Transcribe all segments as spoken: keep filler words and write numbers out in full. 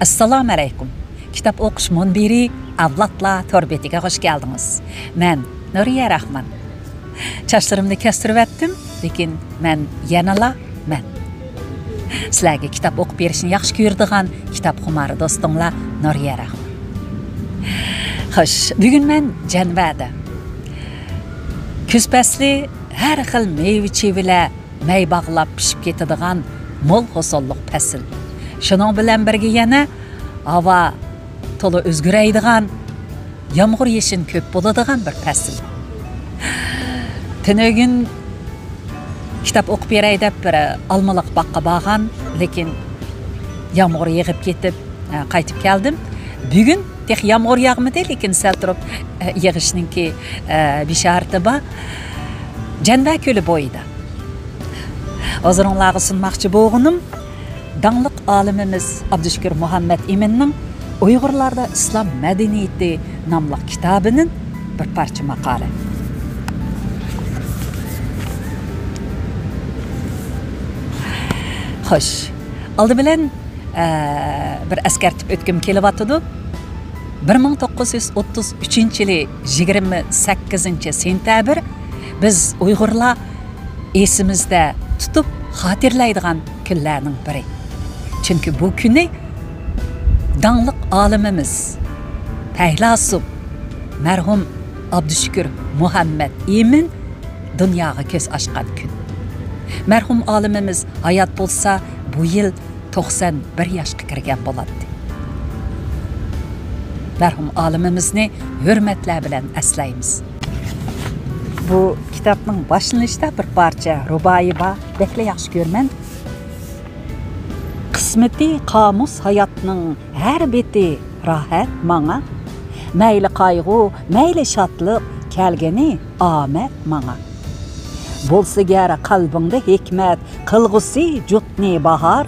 ئەسسالامۇئەلەيكۇم. كىتاب ئوقۇش مۇنبىرى ئەۋلادلار تور بېتىگە خۇش كەلدىڭىز. مەن نۇرىيە راخمان. چاچلىرىمنى كەستۈرۈۋەتتىم، لېكىن مەن يەنىلا مەن. سىلەرگە كىتاب ئوقۇپ بېرىشنى ياخشى كۆرىدىغان كىتابخۇمار دوستۇڭلار نۇرىيە راخمان. خوش، بۈگۈن مەن جەنۋەدە. كۈز پەسلى ھەر خىل مېۋە-چېۋىلەر مەي باغلاپ پىشىپ كېتىدىغان مول ھوسۇللۇق پەسىل. شۇنىڭ بىلەن بىرگە يەنە ھاۋا تولا ئۆزگىرەيدىغان، يامغۇر يېشىن كۆپ بولىدىغان بىر پەسىل. تۈنۈگۈن كىتاب ئوقۇپ بېرەي دەپ بىر ئالمىلىق باغقا بارغان، لېكىن يامغۇر يېغىپ كېتىپ، ئە، قايتىپ كەلدىم. بۈگۈن تېخى يامغۇر ياغمىدى، لېكىن سەل تۇرۇپ، ئە، يېغىشنىڭكى، ئە، بېشارىتى بار. جەنۋە كۆلى بويىدا ھۇزۇرۇڭلارغا سۇنماقچى بولغىنىم داڭلىق ئالىمىمىز ئابدۇشۈكۈر مۇھەممەت ئىمىننىڭ ئۇيغۇرلاردا ئىسلام مەدەنىيىتى ناملىق كىتابىدىن بىر پارچە ماقالە. خوش، ئالدى بىلەن، ئە، بىر ئەسكەرتىپ ئۆتكۈم كېلىۋاتىدۇ. بىر مىڭ توققۇز يۈز ئوتتۇز ئۈچىنچى يىلى يىگىرمە سەككىزىنچى سېنتەبىر بىز ئۇيغۇرلار ئېسىمىزدە تۇتۇپ خاتىرىلەيدىغان كۈنلەرنىڭ بىرى. چۈنكى بۇ كۈنى داڭلىق ئالىمىمىز، پەيلاسوپ، مەرھۇم ئابدۇشۈكۈر مۇھەممەت ئىمىن دۇنياغا كۆز ئاچقان كۈن. مەرھۇم ئالىمىمىز ھايات بولسا، بۇ يىل توقسان بىر ياشقا كىرگەن بولاتتى. مەرھۇم ئالىمىمىزنى ھۆرمەتلەر بىلەن ئەسلەيمىز. بۇ كىتابنىڭ باشلىنىشىدا بىر پارچە رۇبائىي بار، بەكلا ياخشى كۆرىمەن. قىسمىتى قامۇس ھاياتنىڭ ھەر بېتى راھەت ماڭا. مەيلى قايغۇ، مەيلى شادلىق، كەلگىنى ئامەت ماڭا. بولسا گەر قەلبىڭدە ھېكمەت، قىلغۇسى جۇتنى باھار.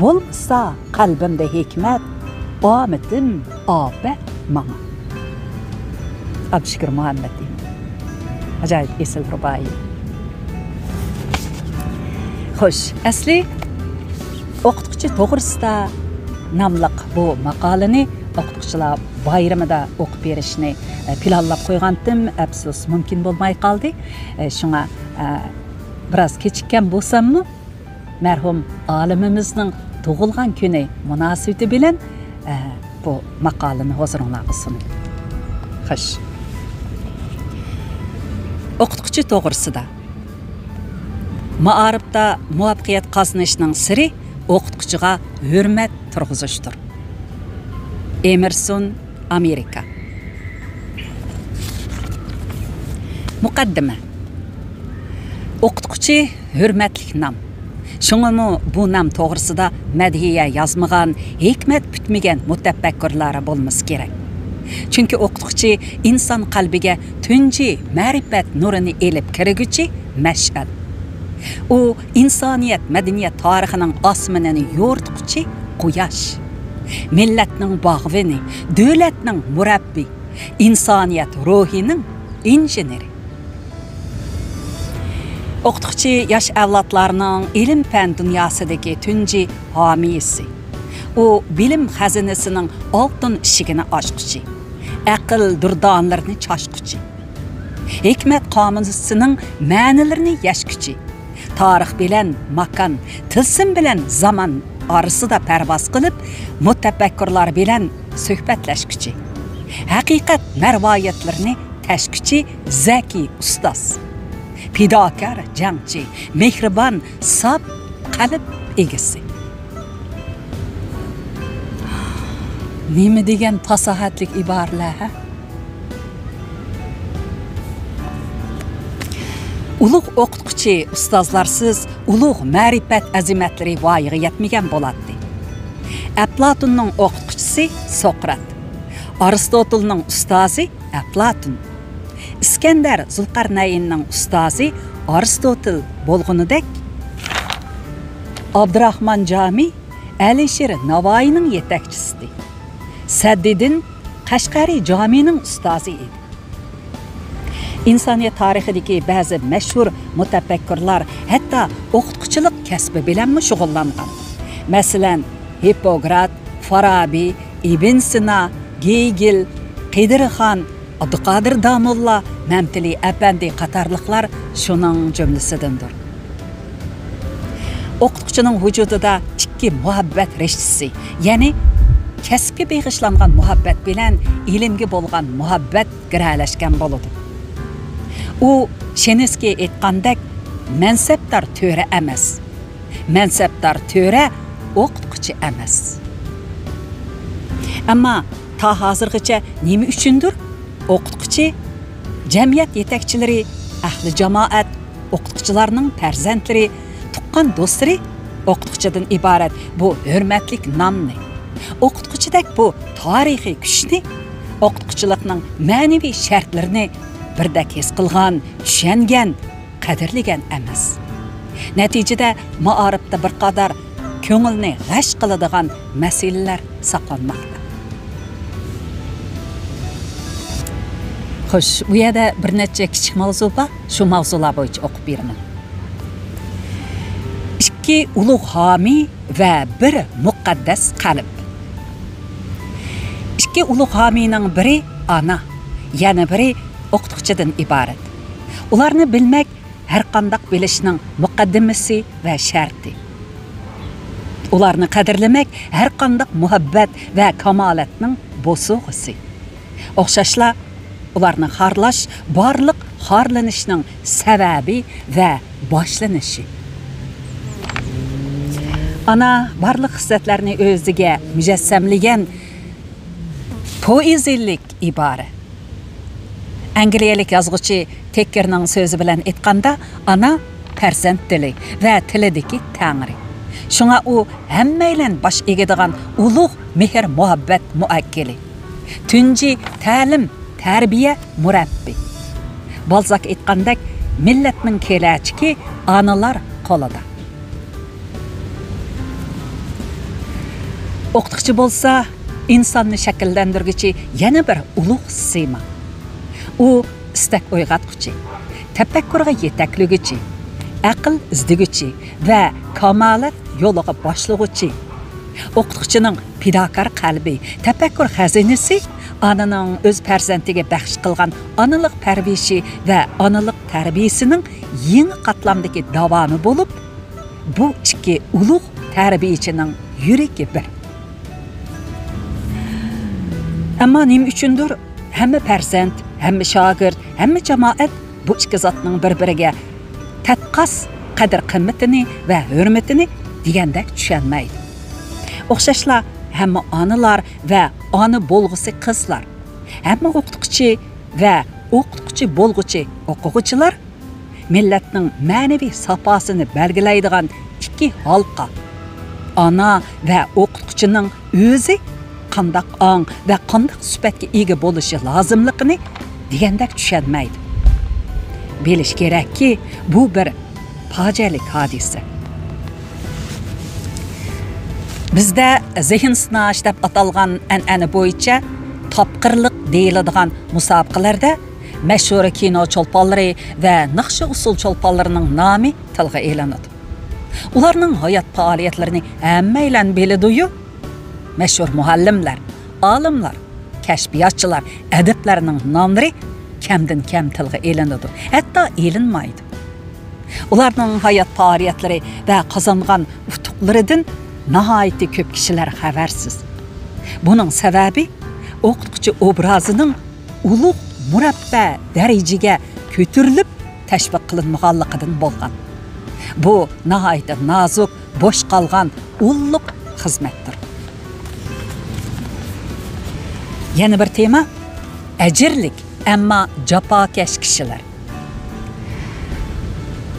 بولمىسا قەلبىمدە ھېكمەت، ئامىتىم ئاپەت ماڭا. ئابدۇشۈكۈر مۇھەممەت ئىمىن. ئاجايىپ ئېسىل رۇبائىي. خوش، ئەسلى ئوقۇتقۇچى توغرىسىدا ناملىق بۇ ماقالىنى ئوقۇتقۇچىلار بايرىمىدا ئوقۇپ بېرىشنى، ئە، پىلانلاپ قويغانتىم، ئەپسۇس، مۇمكىن بولماي قالدى. ئە، شۇڭا، ئە، بىراز كېچىككەن بولساممۇ، مەرھۇم ئالىمىمىزنىڭ تۇغۇلغان كۈنى مۇناسىۋىتى بىلەن، ئە، بۇ ماقالىنى ھۇزۇرۇڭلارغا سۇندۇم. خوش. ئوقۇتقۇچى توغرىسىدا. مائارىپتا مۇۋەپپەقىيەت قازىنىشنىڭ سىرى ئوقۇتقۇچىغا ھۆرمەت تۇرغۇزۇشتۇر. ئېمېرسون، ئامېرىكا. مۇقەددىمە. ئوقۇتقۇچى ھۆرمەتلىك نام. شۇڭىمۇ بۇ نام توغرىسىدا مەدھىيە يازمىغان، ھېكمەت پۈتمىگەن مۇتەپەككۇرلار بولمىسا كېرەك. چۈنكى ئوقۇتقۇچى ئىنسان قەلبىگە تۇنجى مەرىپەت نۇرىنى ئېلىپ كىرگۈچى مەشئەل. ئۇ ئىنسانىيەت مەدەنىيەت تارىخىنىڭ ئاسمىنىنى يورۇتقۇچى قۇياش، مىللەتنىڭ باغۋىنى، دۆلەتنىڭ مۇرەببى، ئىنسانىيەت روھىنىڭ ئىنژېنېرى. ئوقۇتقۇچى ياش ئەۋلادلارنىڭ ئىلىم-پەن دۇنياسىدىكى تۇنجى ھامىيسى. ئۇ بىلىم خەزىنىسىنىڭ ئالتۇن ئىشىكىنى ئاچقۇچى، ئەقىل دۇردانىلىرىنى چاچقۇچى، ھېكمەت قامۇسىنىڭ مەنىلىرىنى يەشكۈچى، تارىخ بىلەن ماكان، تىلسىم بىلەن زامان ئارىسىدا پەرۋاز قىلىپ، مۇتەپەككۇرلار بىلەن سۆھبەتلەشكۈچى، ھەقىقەت مەرۋايىتلىرىنى تەشكۈچى زەكىي ئۇستاز، پىداكار جەڭچى، مېھرىبان، ساپ قەلب ئىگىسى. نېمە دېگەن پاساھەتلىك ئىبارىلەر، ھە؟ ئۇلۇغ ئوقۇتقۇچى ئۇستازلارسىز ئۇلۇغ مەرىپەت ئەزىمەتلىرى ۋايىغا يەتمىگەن بولاتتى. ئەپلاتوننىڭ ئوقۇتقۇچىسى سوقرات، ئارستوتىلنىڭ ئۇستازى ئەپلاتون، ئىسكەندەر زۇلقەرنەيننىڭ ئۇستازى ئارستوتىل بولغىنىدەك، ئابدۇراخمان جامى ئەلىشىر ناۋايىنىڭ يېتەكچىسى، سەددىدىن قەشقەرى جامىنىڭ ئۇستازى ئىدى. ئىنسانىيەت تارىخىدىكى بەزى مەشھۇر مۇتەپەككۇرلار ھەتتا ئوقۇتقۇچىلىق كەسپى بىلەنمۇ شۇغۇللانغان. مەسىلەن، ھىپپوگرات، فارابى، ئىبن سىنا، گېگېل، قېدىرخان، ئابدۇقادىر داموللا، مەمتىلى ئەپەندى قاتارلىقلار شۇنىڭ جۈملىسىدىندۇر. ئوقۇتقۇچىنىڭ ۋۇجۇدىدا ئىككى مۇھەببەت رىشتىسى، يەنى كەسىپكە بېغىشلانغان مۇھەببەت بىلەن ئىلىمگە بولغان مۇھەببەت گىرەلەشكەن بولىدۇ. ئۇ شېنسكىي ئېيتقاندەك، مەنسەپدار تۆرە ئەمەس. مەنسەپدار تۆرە ئوقۇتقۇچى ئەمەس. ئەمما تا ھازىرغىچە نېمە ئۈچۈندۇر ئوقۇتقۇچى، جەمئىيەت يېتەكچىلىرى، ئەھلى جامائەت، ئوقۇتقۇچىلارنىڭ پەرزەنتلىرى، تۇغقان دوستلىرى ئوقۇتقۇچىدىن ئىبارەت بۇ ھۆرمەتلىك نامنى، ئوقۇتقۇچىدەك بۇ تارىخىي كۈچنى، ئوقۇتقۇچىلىقنىڭ مەنىۋى شەرتلىرىنى بىردەك ھېس قىلغان، چۈشەنگەن، قەدىرلىگەن ئەمەس. نەتىجىدە، مائارىپتا بىر قاتار كۆڭۈلنى غەش قىلىدىغان مەسىلىلەر ساقلانماقتا. خوش، بۇ يەردە بىر نەچچە كىچىك ماۋزۇ بار، شۇ ماۋزۇلار بويىچە ئوقۇپ بېرىمەن. ئىككى ئۇلۇغ ھامىي ۋە بىر مۇقەددەس قەلب. ئىككى ئۇلۇغ ھامىينىڭ بىرى ئانا، يەنە بىرى ئوقۇتقۇچىدىن ئىبارەت. ئۇلارنى بىلمەك ھەرقانداق بىلىشنىڭ مۇقەددىمىسى ۋە شەرتى. ئۇلارنى قەدىرلىمەك ھەرقانداق مۇھەببەت ۋە كامالەتنىڭ بوسۇغىسى. ئوخشاشلا، ئۇلارنى خارلاش بارلىق خارلىنىشنىڭ سەۋەبى ۋە باشلىنىشى. ئانا بارلىق خىسلەتلەرنى ئۆزىگە مۇجەسسەملىگەن پوئېزىيىلىك ئىبارە. ئەنگلىيەلىك يازغۇچى تېككېرنىڭ سۆزى بىلەن ئېيتقاندا، ئانا پەرزەنت تىلى ۋە تىلىدىكى تەڭرى. شۇڭا ئۇ ھەممەيلەن باش ئېگىدىغان ئۇلۇغ مېھىر-مۇھەببەت مۇئەككىلى. تۇنجى تەلىم، تەربىيە مۇرەببى. بالزاك ئېيتقاندەك، مىللەتنىڭ كېلەچىكى ئانىلار قولىدا. ئوقۇتقۇچى بولسا ئىنساننى شەكىللەندۈرگۈچى يەنە بىر ئۇلۇغ سىيما. ئۇ ئىستەك ئويغاتقۇچى، تەپەككۇرغا يېتەكلىگۈچى، ئەقىل ئىزدىگۈچى ۋە كامالەت يولىغا باشلىغۇچى. ئوقۇتقۇچىنىڭ پىداكار قەلبى، تەپەككۇر خەزىنىسى ئانىنىڭ ئۆز پەرزەنتىگە بەخش قىلغان ئانىلىق پەرۋىشى ۋە ئانىلىق تەربىيىسىنىڭ يېڭى قاتلامدىكى داۋامى بولۇپ، بۇ ئىككى ئۇلۇغ تەربىيىچىنىڭ يۈرىكى بىر. ئەمما نېمە ئۈچۈندۇر ھەممە پەرزەنت، ھەممە شاگىرت، ھەممە جامائەت بۇ ئىككى زاتنىڭ بىر-بىرىگە تەتقاس قەدىر-قىممىتىنى ۋە ھۆرمىتىنى دېگەندەك چۈشەنمەيدۇ. ئوخشاشلا، ھەممە ئانىلار ۋە ئانا بولغۇسى قىزلار، ھەممە ئوقۇتقۇچى ۋە ئوقۇتقۇچى بولغۇچى ئوقۇغۇچىلار مىللەتنىڭ مەنىۋى ساپاسىنى بەلگىلەيدىغان ئىككى ھالقا، ئانا ۋە ئوقۇتقۇچىنىڭ ئۆزى قانداق ئاڭ ۋە قانداق سۈپەتكە ئىگە بولۇشى لازىملىقىنى دېگەندەك چۈشەنمەيدۇ. بىلىش كېرەككى، بۇ بىر پاجىئەلىك ھادىسە. بىزدە زېھىن سىناش دەپ ئاتالغان ئەنئەنە بويىچە تاپقىرلىق دېيىلىدىغان مۇسابىقىلەردە مەشھۇر كىنو چولپانلىرى ۋە ناخشا-ئۇسسۇل چولپانلىرىنىڭ نامى تىلغا ئېلىنىدۇ. ئۇلارنىڭ ھايات پائالىيەتلىرىنى ھەممەيلەن بىلىدۇ-يۇ. مەشھۇر مۇئەللىملەر، ئالىملار، كەشپىياتچىلار، ئەدىبلەرنىڭ ناملىرى كەمدىن-كەم تىلغا ئېلىنىدۇ، ھەتتا ئېلىنمايدۇ. ئۇلارنىڭ ھايات پائالىيەتلىرى ۋە قازانغان ئۇتۇقلىرىدىن ناھايىتى كۆپ كىشىلەر خەۋەرسىز. بۇنىڭ سەۋەبى ئوقۇتقۇچى ئوبرازىنىڭ ئۇلۇغ مۇرەببە دەرىجىگە كۆتۈرۈلۈپ تەشۋىق قىلىنمىغانلىقىدىن بولغان. بۇ ناھايىتى نازۇك، بوش قالغان ئۇللۇق خىزمەتتۇر. يەنە بىر تېما، ئەجىرلىك، ئەمما جاپاكەش كىشىلەر.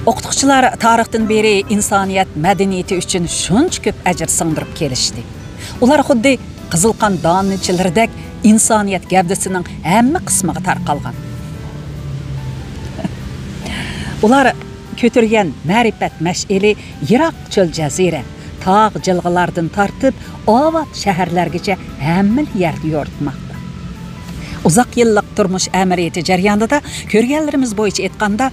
ئوقۇتقۇچىلار تارىختىن بېرى ئىنسانىيەت مەدەنىيىتى ئۈچۈن شۇنچە كۆپ ئەجىر سىڭدۈرۈپ كېلىشتى. ئۇلار خۇددى قىزىل قان دانىچىلىرىدەك ئىنسانىيەت گەۋدىسىنىڭ ھەممە قىسمىغا تارقالغان. ئۇلار كۆتۈرگەن مەرىپەت مەشئىلى يىراق چۆل جەزىرە، تاغ جىلغىلاردىن تارتىپ ئاۋات شەھەرلەرگىچە ھەممىلا يەردە يورۇتماقتا. ئۇزاق يىللىق تۇرمۇش ئەمەلىيىتى جەريانىدا كۆرگەنلىرىمىز بويىچە ئېيتقاندا،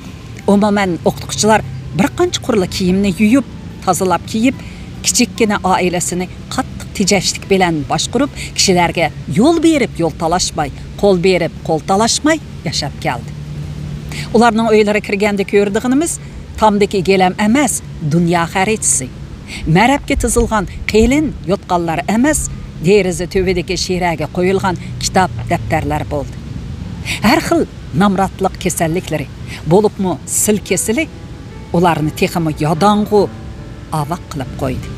ئومۇمەن ئوقۇتقۇچىلار بىر قانچە قۇرلا كىيىمنى يۇيۇپ، تازىلاپ كىيىپ، كىچىككىنە ئائىلىسىنى قاتتىق تېجەشلىك بىلەن باشقۇرۇپ، كىشىلەرگە يول بېرىپ يول تالاشماي، قول بېرىپ قول تالاشماي ياشاپ كەلدى. ئۇلارنىڭ ئۆيلىرىگە كىرگەندە كۆرىدىغىنىمىز تامدىكى گىلەم ئەمەس، دۇنيا خەرىتىسى. مەرەپكە تىزىلغان قېلىن يوتقانلار ئەمەس، دېرىزە تۈۋىدىكى شىرەگە قويۇلغان كىتاب، دەپتەرلەر بولدى. ھەر خىل نامراتلىق كېسەللىكلىرى، بولۇپمۇ سىل كېسىلى ئۇلارنى تېخىمۇ ياداڭغۇ، ئاۋاق قىلىپ قويدى.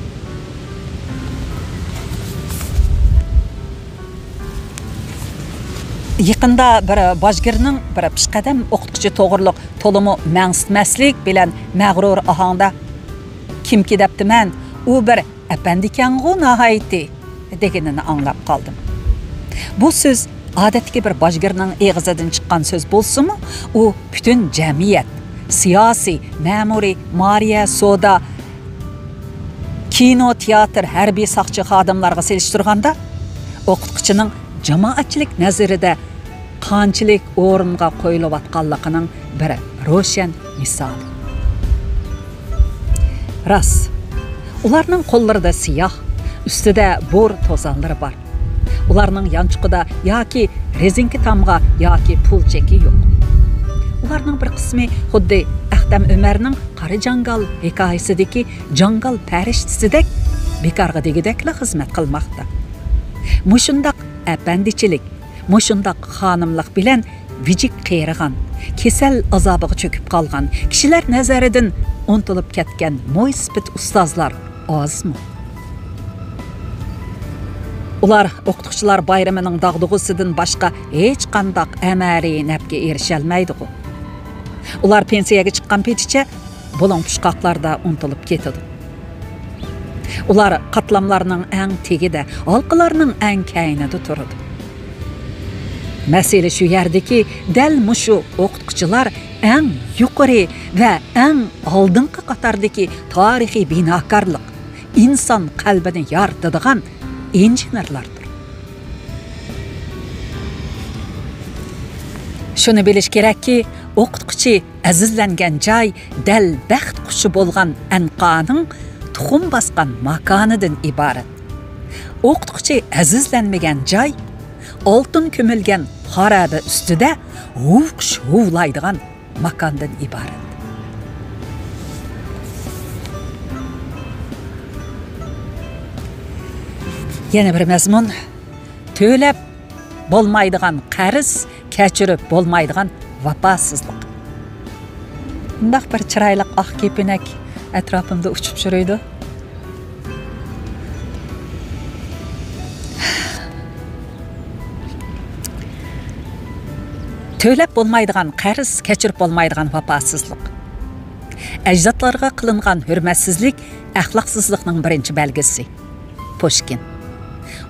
يېقىندا بىر باجگىرنىڭ بىر پېشقەدەم ئوقۇتقۇچى توغرۇلۇق تولىمۇ مەنسىتمەسلىك بىلەن مەغرۇر ئاھاڭدا، «كىمكى دەپتىمەن، ئۇ بىر ئەپەندىكەنغۇ ناھايىتى» دېگىنىنى ئاڭلاپ قالدىم. بۇ سۆز ئادەتتىكى بىر باجگىرنىڭ ئېغىزىدىن چىققان سۆز بولسىمۇ، ئۇ پۈتۈن جەمئىيەت، سىياسىي، مەمۇرىي، مالىيە، سودا، كىنو، تىياتىر، ھەربىي ساقچى خادىملارغا سېلىشتۇرغاندا، ئوقۇتقۇچىنىڭ جامائەتچىلىك نەزىرىدە قانچىلىك ئورۇنغا قويۇلۇۋاتقانلىقىنىڭ بىر روشەن مىسالى. راست، ئۇلارنىڭ قوللىرىدا سىياھ، ئۈستىدە بور توزانلىرى بار. ئۇلارنىڭ يانچۇقىدا ياكى رېزىنكە تامغا ياكى پۇل چېكى يوق. ئۇلارنىڭ بىر قىسمى خۇددى ئەختەم ئۆمەرنىڭ قارا جاڭگال ھېكايىسىدىكى جاڭگال پەرىشتىسىدەك بىكارغا دېگۈدەكلا خىزمەت قىلماقتا. مۇشۇنداق ئەپەندىچىلىك، مۇشۇنداق خانىملىق بىلەن ۋىجىك قېرىغان، كېسەل ئازابىغا چۆكۈپ قالغان، كىشىلەر نەزىرىدىن ئۇنتۇلۇپ كەتكەن مويسىپىت ئۇستازلار ئازمۇ؟ ئۇلار ئوقۇتقۇچىلار بايرىمىنىڭ داغدۇغىسىدىن باشقا ھېچقانداق ئەمەلىي نەپكە ئېرىشەلمەيدىغۇ؟ ئۇلار پېنسىيەگە چىققان پېتىچە بۇلۇڭ پۇچقاقلاردا ئۇنتۇلۇپ كېتىدۇ. ئۇلار قاتلاملارنىڭ ئەڭ تېگىدە، ھالقىلارنىڭ ئەڭ كەينىدە تۇرىدۇ. مەسىلە شۇ يەردىكى، دەل مۇشۇ ئوقۇتقۇچىلار ئەڭ يۇقىرى ۋە ئەڭ ئالدىنقى قاتاردىكى تارىخىي بىناكارلىق، ئىنسان قەلبىنى يارىتىدىغان ئىنژېنېرلاردۇر. شۇنى بىلىش كېرەككى، ئوقۇتقۇچى ئەزىزلەنگەن جاي دەل بەخت قۇشى بولغان ئەنقانىڭ تۇخۇم باسقان ماكانىدىن ئىبارەت. ئوقۇتقۇچى ئەزىزلەنمىگەن جاي ئالتۇن كۆمۈلگەن خارابە ئۈستىدە ھۇۋقۇش ھۇۋلايدىغان ماكاندىن ئىبارەت. يەنە بىر مەزمۇن، تۆلەپ بولمايدىغان قەرز، كەچۈرۈپ بولمايدىغان ۋاپاسىزلىق. مۇنداق بىر چىرايلىق ئاق كېپىنەك ئەتراپىمدا ئۇچۇپ يۈرىدۇ. تۆلەپ بولمايدىغان قەرز، كەچۈرۈپ بولمايدىغان ۋاپاسىزلىق. ئەجدادلارغا قىلىنغان ھۆرمەتسىزلىك ئەخلاقسىزلىقنىڭ بىرىنچى بەلگىسى. پۇشكىن.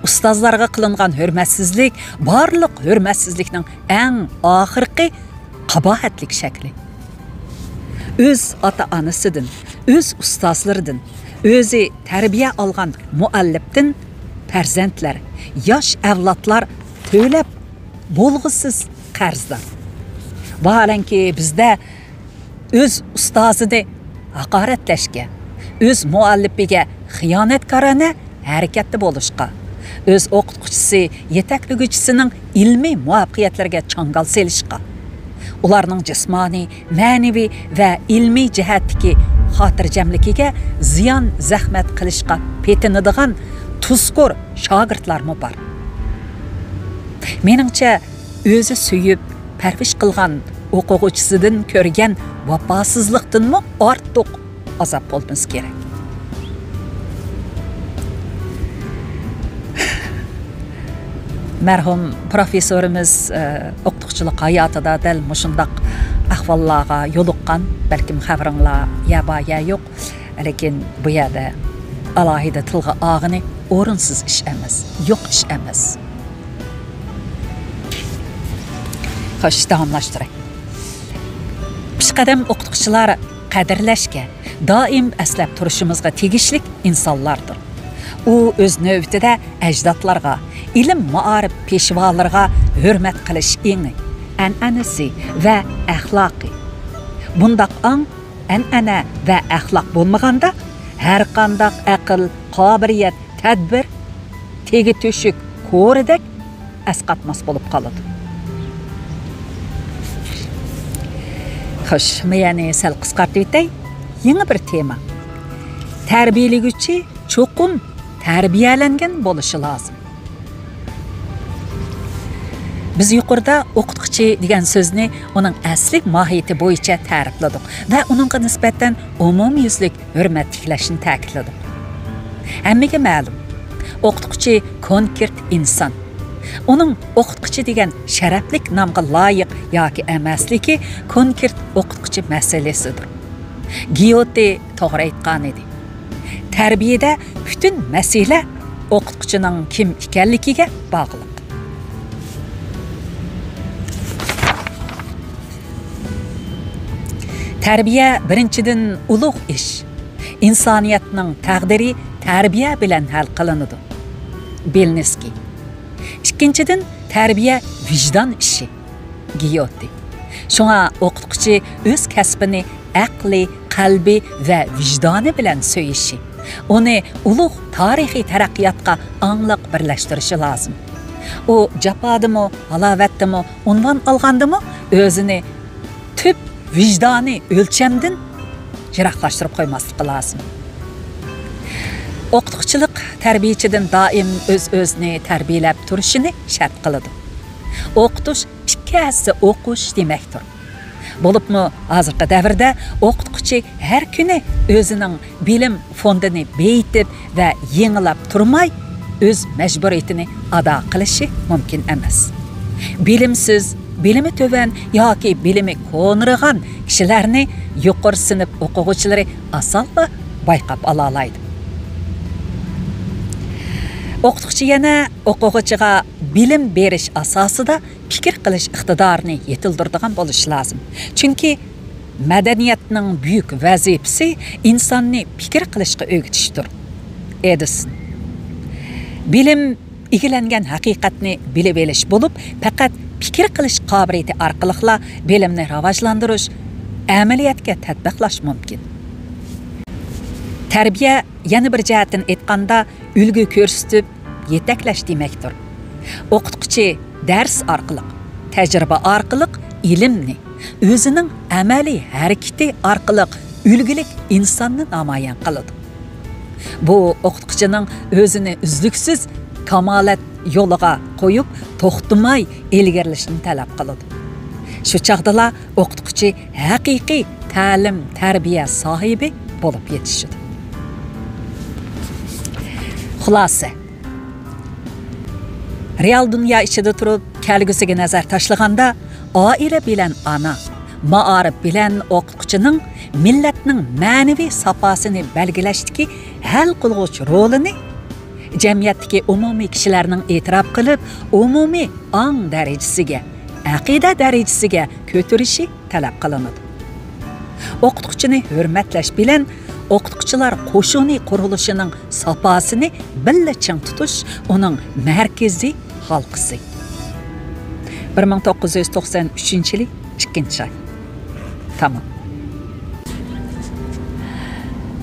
ئۇستازلارغا قىلىنغان ھۆرمەتسىزلىك بارلىق ھۆرمەتسىزلىكنىڭ ئەڭ ئاخىرقى قاباھەتلىك شەكلى. ئۆز ئاتا-ئانىسىدىن، ئۆز ئۇستازلىرىدىن، ئۆزى تەربىيە ئالغان مۇئەللىپتىن پەرزەنتلەر، ياش ئەۋلادلار تۆلەپ بولغۇسىز قەرزدار. ۋاھالەنكى، بىزدە ئۆز ئۇستازىنى ھاقارەتلەشكە، ئۆز مۇئەللىپىگە خىيانەتكارانە ھەرىكەتتە بولۇشقا، ئۆز ئوقۇتقۇچىسى، يېتەكلىگۈچىسىنىڭ ئىلمىي مۇۋەپپەقىيەتلىرىگە چاڭگال سېلىشقا، ئۇلارنىڭ جىسمانىي، مەنىۋى ۋە ئىلمىي جەھەتتىكى خاتىرجەملىكىگە زىيان، زەخمەت قىلىشقا پېتىنىدىغان تۇزكور شاگىرتلارمۇ بار. مېنىڭچە، ئۆزى سۆيۈپ پەرۋىش قىلغان ئوقۇغۇچىسىدىن كۆرگەن ۋاپاسىزلىقتىنمۇ ئارتۇق ئازاب بولمىسا كېرەك. مەرھۇم پروفېسسورىمىز، ئە، ئوقۇتقۇچىلىق ھاياتىدا دەل مۇشۇنداق ئەھۋاللارغا يولۇققان، بەلكىم خەۋىرىڭلار يا بار يا يوق. لېكىن بۇ يەردە ئالاھىدە تىلغا ئالغىنى ئورۇنسىز ئىش ئەمەس، يوق ئىش ئەمەس. خوش، داۋاملاشتۇراي. پېشقەدەم ئوقۇتقۇچىلار قەدىرلەشكە، دائىم ئەسلەپ تۇرۇشىمىزغا تېگىشلىك ئىنسانلاردۇر. ئۇ ئۆز نۆۋىتىدە ئەجدادلارغا، ئىلىم-مائارىپ پېشۋالىرىغا ھۆرمەت قىلىش ئېڭى، ئەنئەنىسى ۋە ئەخلاقى. بۇنداق ئاڭ، ئەنئەنە ۋە ئەخلاق بولمىغاندا، ھەرقانداق ئەقىل، قابىلىيەت، تەدبىر تېگى تۆشۈك كورىدەك ئەسقاتماس بولۇپ قالىدۇ. خوش، مەيەنى سەل قىسقارتىۋېتەي. يېڭى بىر تېما. تەربىيەلىگۈچى چوقۇم تەربىيەلەنگەن بولۇشى لازىم. بىز يۇقىرىدا ئوقۇتقۇچى دېگەن سۆزنى ئۇنىڭ ئەسلى ماھىيىتى بويىچە تەرىپلىدۇق ۋە ئۇنىڭغا نىسبەتەن ئومۇميۈزلۈك ھۆرمەت تىكلەشنى تەكىتلىدۇق. ھەممىگە مەلۇم، ئوقۇتقۇچى كونكرېت ئىنسان. ئۇنىڭ ئوقۇتقۇچى دېگەن شەرەپلىك نامغا لايىق ياكى ئەمەسلىكى كونكرېت ئوقۇتقۇچى مەسىلىسىدۇر. گيوتې توغرا ئېيتقانىدى. تەربىيەدە پۈتۈن مەسىلە ئوقۇتقۇچىنىڭ كىم ئىكەنلىكىگە باغلىق. تەربىيە بىرىنچىدىن ئۇلۇغ ئىش. ئىنسانىيەتنىڭ تەقدىرى تەربىيە بىلەن ھەل قىلىنىدۇ. بېلنىسكىي. ئىككىنچىدىن، تەربىيە ۋىجدان ئىشى. گيوتې. شۇڭا ئوقۇتقۇچى ئۆز كەسپىنى ئەقلى، قەلبى ۋە ۋىجدانى بىلەن سۆيۈشى، ئۇنى ئۇلۇغ تارىخىي تەرەققىياتقا ئاڭلىق بىرلەشتۈرۈشى لازىم. ئۇ جاپادىمۇ، ھالاۋەتتىمۇ، ئۇنۋان ئالغاندىمۇ ئۆزىنى تۈپ ۋىجدانىي ئۆلچەمدىن يىراقلاشتۇرۇپ قويماسلىقى لازىم. ئوقۇتقۇچىلىق تەربىيىچىدىن دائىم ئۆز-ئۆزىنى تەربىيەلەپ تۇرۇشىنى شەرت قىلىدۇ. ئوقۇتۇش ئىككى ھەسسە ئوقۇش دېمەكتۇر. بولۇپمۇ ھازىرقى دەۋردە ئوقۇتقۇچى ھەر كۈنى ئۆزىنىڭ بىلىم فوندىنى بېيىتىپ ۋە يېڭىلاپ تۇرماي، ئۆز مەجبۇرىيىتىنى ئادا قىلىشى مۇمكىن ئەمەس. بىلىمسىز، بىلىمى تۆۋەن ياكى بىلىمى كونىرىغان كىشىلەرنى يۇقىرى سىنىپ ئوقۇغۇچىلىرى ئاسانلا بايقاپ ئالالايدۇ. ئوقۇتقۇچى يەنە ئوقۇغۇچىغا بىلىم بېرىش ئاساسىدا پىكىر قىلىش ئىقتىدارىنى يېتىلدۈرىدىغان بولۇشى لازىم. چۈنكى مەدەنىيەتنىڭ بۈيۈك ۋەزىپىسى ئىنساننى پىكىر قىلىشقا ئۆگىتىشتۇر. ئېدىسون. بىلىم ئىگىلەنگەن ھەقىقەتنى بىلىۋېلىش بولۇپ، پەقەت پىكىر قىلىش قابىلىيىتى ئارقىلىقلا بىلىمنى راۋاجلاندۇرۇش، ئەمەلىيەتكە تەتبىقلاش مۇمكىن. تەربىيە، يەنە بىر جەھەتتىن ئېيتقاندا، ئۈلگە كۆرسىتىپ يېتەكلەش دېمەكتۇر. ئوقۇتقۇچى دەرس ئارقىلىق، تەجرىبە ئارقىلىق ئىلىمنى، ئۆزىنىڭ ئەمەلىي ھەرىكىتى ئارقىلىق ئۈلگىلىك ئىنساننى نامايان قىلىدۇ. بۇ ئوقۇتقۇچىنىڭ ئۆزىنى ئۈزلۈكسىز كامالەت يولىغا قويۇپ، توختىماي ئىلگىرىلىشىنى تەلەپ قىلىدۇ. شۇ چاغدىلا ئوقۇتقۇچى ھەقىقىي تەلىم-تەربىيە ساھىبى بولۇپ يېتىشىدۇ. خۇلاسە. رېئال دۇنيا ئىچىدە تۇرۇپ، كەلگۈسىگە نەزەر تاشلىغاندا، ئائىلە بىلەن ئانا، مائارىپ بىلەن ئوقۇتقۇچىنىڭ مىللەتنىڭ مەنىۋى ساپاسىنى بەلگىلەشتىكى ھەل قىلغۇچ رولىنى جەمئىيەتتىكى ئومۇمىي كىشىلەرنىڭ ئېتىراپ قىلىپ، ئومۇمىي ئاڭ دەرىجىسىگە، ئەقىدە دەرىجىسىگە كۆتۈرۈشى تەلەپ قىلىنىدۇ. ئوقۇتقۇچىنى ھۆرمەتلەش بىلەن ئوقۇتقۇچىلار قوشۇنى قۇرۇلۇشىنىڭ ساپاسىنى بىللە چىڭ تۇتۇش ئۇنىڭ مەركىزىي ھالقىسى. بىر مىڭ توققۇز يۈز توقسان ئۈچىنچى يىلى ئىككىنچى ئاي. تامام.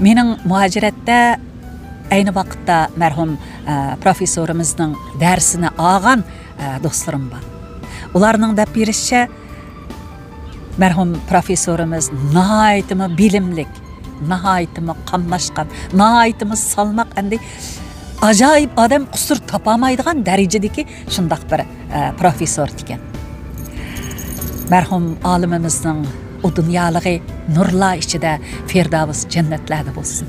مېنىڭ مۇھاجىرەتتە ئەينى ۋاقىتتا مەرھۇم، ئە، پروفېسسورىمىزنىڭ دەرسىنى ئالغان، ئە، دوستلىرىم بار. ئۇلارنىڭ دەپ بېرىشىچە، مەرھۇم پروفېسسورىمىز ناھايىتىمۇ بىلىملىك، ناھايىتىمۇ قاملاشقان، ناھايىتىمۇ سالماق، ئەمدى ئاجايىپ ئادەم، قۇسۇر تاپالمايدىغان دەرىجىدىكى شۇنداق بىر، ئە، پروفېسسور ئىكەن. مەرھۇم ئالىمىمىزنىڭ ئۇ دۇنيالىقى نۇرلار ئىچىدە فىردەۋس جەننەتلەردە بولسۇن.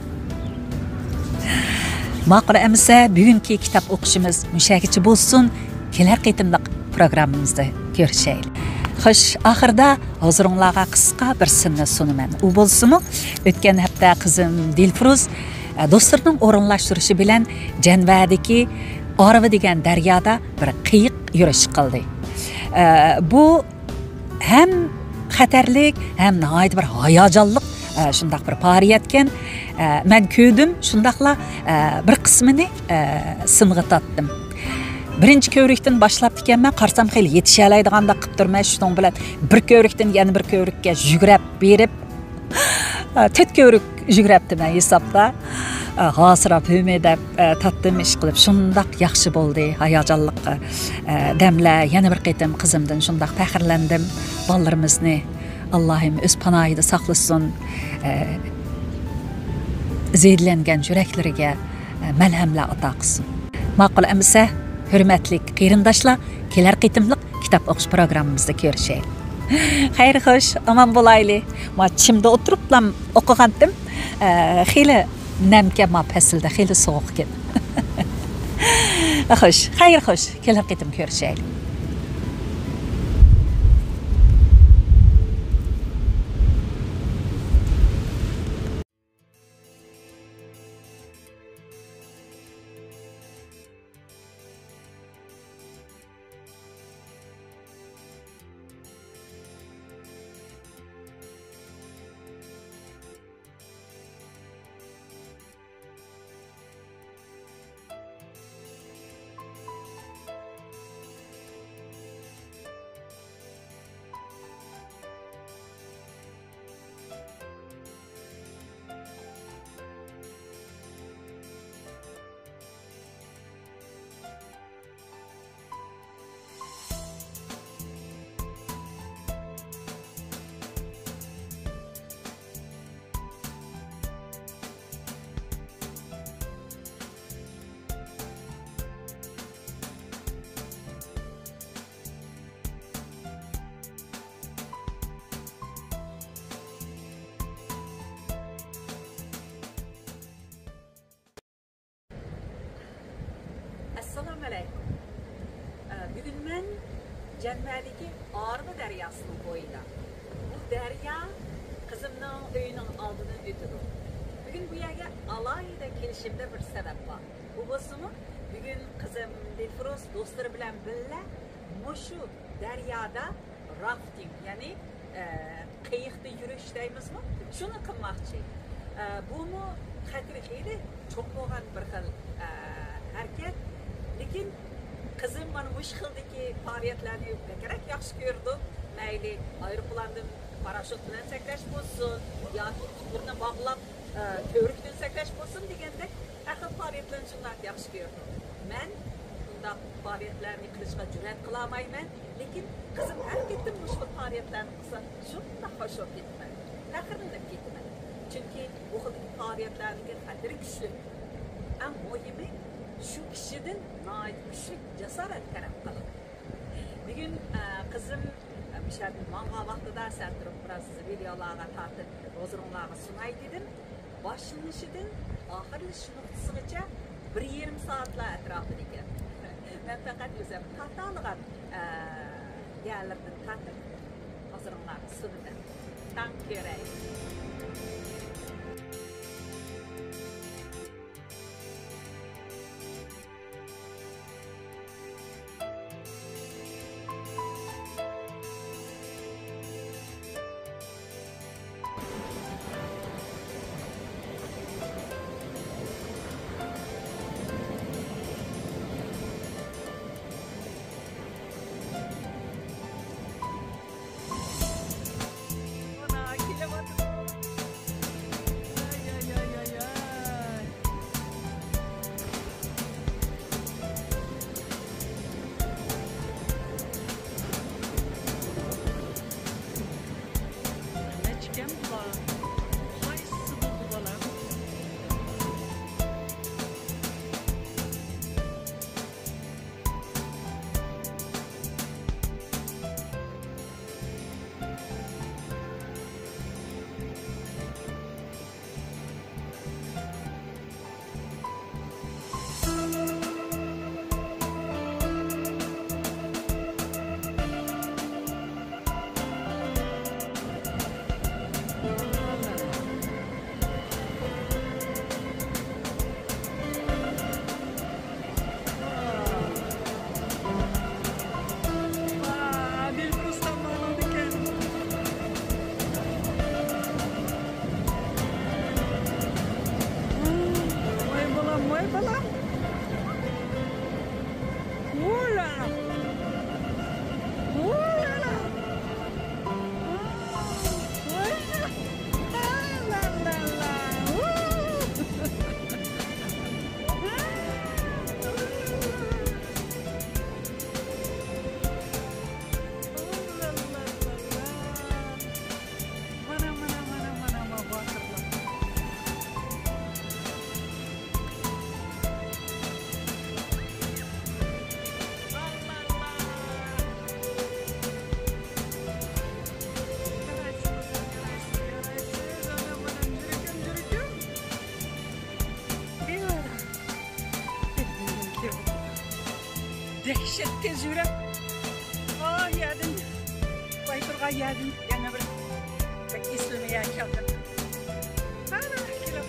ماقۇل ئەمىسە، بۈگۈنكى كىتاب ئوقۇشىمىز مۇشەگىچە بولسۇن. كېلەر قېتىملىق پروگراممىمىزدا كۆرۈشەيلى. خوش، ئاخىرىدا ھۇزۇرۇڭلارغا قىسقا بىر سىننى سۇنىمەن. ئۇ بولسىمۇ، ئۆتكەن ھەپتە قىزىم دىلفۇرۇز، ئە، دوستلىرىنىڭ ئورۇنلاشتۇرۇشى بىلەن جەنۋەدىكى ئارۋا دېگەن دەريادا بىر قېيىق يۈرۈش قىلدى. ئە، بۇ ھەم خەتەرلىك، ھەم ناھايىتى بىر ھاياجانلىق، ئە، شۇنداق بىر پائالىيەتكەن. ئە، مەن كۆردۈم، شۇنداقلا، ئە، بىر قىسمىنى، ئە، سىنغا تارتتىم. بىرىنچى كۆۋرۈكتىن باشلاپتىكەنمەن، قارىسام خېلى يېتىشەلەيدىغاندەك قىپ تۇرمەن، شۇنىڭ بىلەن بىر كۆۋرۈكتىن يەنە بىر كۆۋرۈككە يۈگرەپ بېرىپ، ئە، تۆت كۆۋرۈك يۈگرەپتىمەن ھېسابتا. ھاسىراپ، ھۆمۈدەپ، ئە، تاتلىم ئىشقىلىپ، شۇنداق ياخشى بولدى، ھاياجانلىق، ئە، دەملەر. يەنە بىر قېتىم قىزىمدىن شۇنداق پەخىرلەندىم. بالىلىرىمىزنى ئاللاھىم ئۆز پاناھىدا ساقلىسۇن. ئە، زەئىپلەنگەن يۈرەكلىرىگە، ئە، مەلھەملەر ئاتا قىلسۇن. ماقۇل ئەمىسە، ھۆرمەتلىك قېرىنداشلار، كېلەر قېتىملىق كىتاب ئوقۇش پروگراممىمىزدا كۆرۈشەيلى. خەير خوش، ئامان بولايلى. ما چىمدا ئولتۇرۇپلا ئوقۇغانتىم. ئە، خېلى نەمكەن، ما پەسىلدە خېلى سوغۇقكەن. خوش، خەير خوش. كېلەر قېتىم كۆرۈشەيلى. ئەسسالامۇئەلەيكۇم. ئە، بۈگۈن مەن جەنۋەدىكى ئارىبا دەرياسىنىڭ بويىدا. بۇ دەريا قىزىمنىڭ ئۆيىنىڭ ئالدىدىن ئۆتىدۇ. بۈگۈن بۇ يەرگە ئالاھىدە كېلىشىمدە بىر سەۋەب بار. ئۇ بولسىمۇ، بۈگۈن قىزىم دىلفۇرۇز دوستلىرى بىلەن بىللە مۇشۇ دەريادا رافتىنگ، يەنى، ئە، قېيىقتا يۈرۈش دەيمىزمۇ؟ شۇنى قىلماقچى. ئە، بۇمۇ خەتىرى خېلى چوڭ بولغان بىر خىل، ئە، ھەرىكەت. لېكىن قىزىم مانا مۇشۇ خىلدىكى پائالىيەتلەرنى بەكرەك ياخشى كۆرىدۇ. مەيلى ئايروپىلاندىن پاراشوت بىلەن سەكرەش بولسۇن، ياكى ئۇچۇرنى باغلاپ، ئە، كۆۋرۈكتىن سەكرەش بولسۇن دېگەندەك، ھەر خىل پائالىيەتلەرنى شۇنداق ياخشى كۆرىدۇ. مەن بۇنداق پائالىيەتلەرنى قىلىشقا جۈرئەت قىلالمايمەن، لېكىن قىزىم ھەر قېتىم مۇشۇ خىل پائالىيەتلەرنى قىلسا، شۇنداق خوش بولۇپ كېتىمەن، پەخىرلىنىپ كېتىمەن. چۈنكى بۇ خىلدىكى پائالىيەتلەرنىڭكى خەتىرى كۈچلۈك. ئەڭ مۇھىمى، شۇ كىشىدىن ناھايىتى كۈچلۈك جاسارەت تەلەپ قىلىدۇ. بۈگۈن، ئە، قىزىم، ئە، مۇشۇ يەردىن ماڭغان ۋاقتىدا سەل تۇرۇپ بىراز ۋىدېئولارغا تارتىپ، ھۇزۇرۇڭلارغا سۇناي دېدىم. باشلىنىشىدىن ئاخىرلىشىش نۇقتىسىغىچە بىر يېرىم سائەتلەر ئەتراپىدا ئىكەن. مەن پەقەت ئۆزۈم تارتالىغان، ئە، يەرلىرىدىن تارتىپ، ھۇزۇرۇڭلارغا سۇنىمەن. تاڭ كۆرەي. نەچچىكەن بۇلار؟ قايسىسى بولدى بالام؟ دەھشەت تېز يۈرۈپ، ئا يەردىن، بايتۇرغان يەردىن يەنە بىر بەك ئېسىلما يەرگە كەلدىم. ئانا، كېلىپ.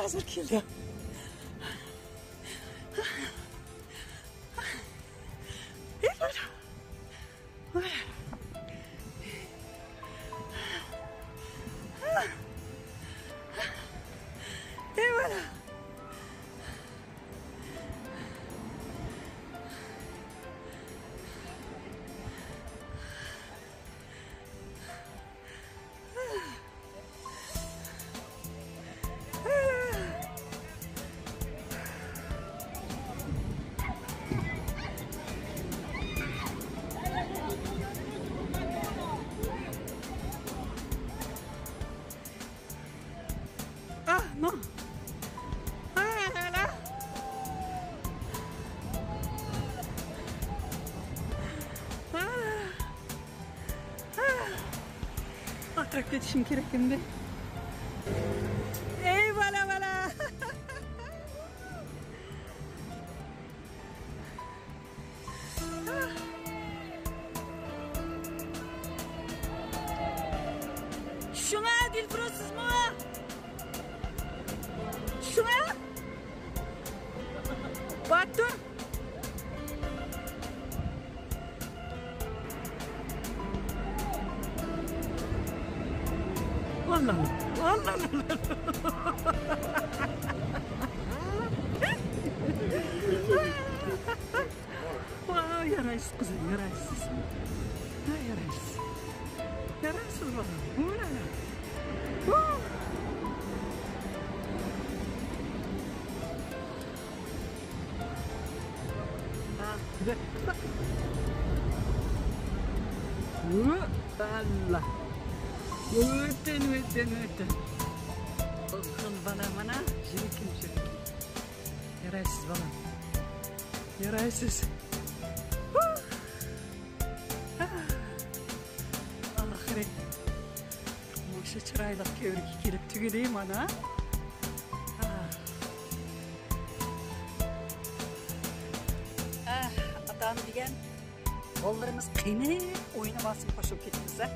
ھازىر كېلدى. Ah, non. Ah, là, là. Ah. Ah. ئاتراپ كېتىشىم كېرەك ئەمدى. ئەي، بالا، بالا. شۇڭا دىلفۇرۇز سىزمۇ؟ شۇڭا؟ باتۇر. ئاللا، ئاللا. ۋاي، يارايسىز قىزىم، يارايسىز. ھە، يارايسىز. يارايسىز بالام. ھۇ، لا، لا. ھۇ. ھە، ھۇ، ئاللا. ۋەتەن، ۋەتەن، ۋەتەن. قىزىم، بالا، مانا، يۈرىكىم، يۈرىكىم. يارايسىز، بالام. يارايسىز. ئاخىرى مۇشۇ چىرايلىق كۆۋرۈككە كېلىپ تۈگىدى مانا. ئاھ، ئاتا-ئانا دېگەن بالىلىرىمىز قېنىپ ئوينىۋالسۇن، خوش بولۇپ كېتىمىز-ھە.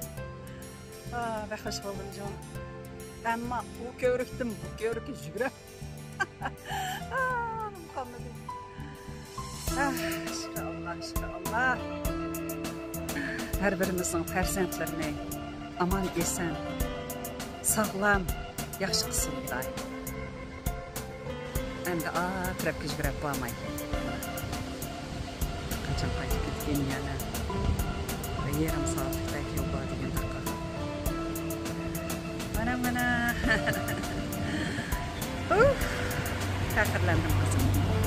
ئاھ، بەك خوش بولدۇم جۇمۇ. ئەمما ئۇ كۆۋرۈكتىن بۇ كۆۋرۈككە يۈگۈرۈپ ئانام قالمىدى. ئاھ، شۈكۈر ئاللا، شۈكۈر ئاللا. ھەر بىرىمىزنىڭ پەرزەنتلىرىنى ئامان ئېسەن، ساغلام، ياخشى قىلسۇن ئىلاھىم. ئەمدى ئاتراپكە يۈگۈرۈپ بارماي. قاچان قايتىپ كېتىدىكىن يەنە؟ بىر يېرىم سائەتلىكتەك يول بار دېگەن تاقا. مانا، مانا. ئۇھ، پەخىرلەندىم قىزىم.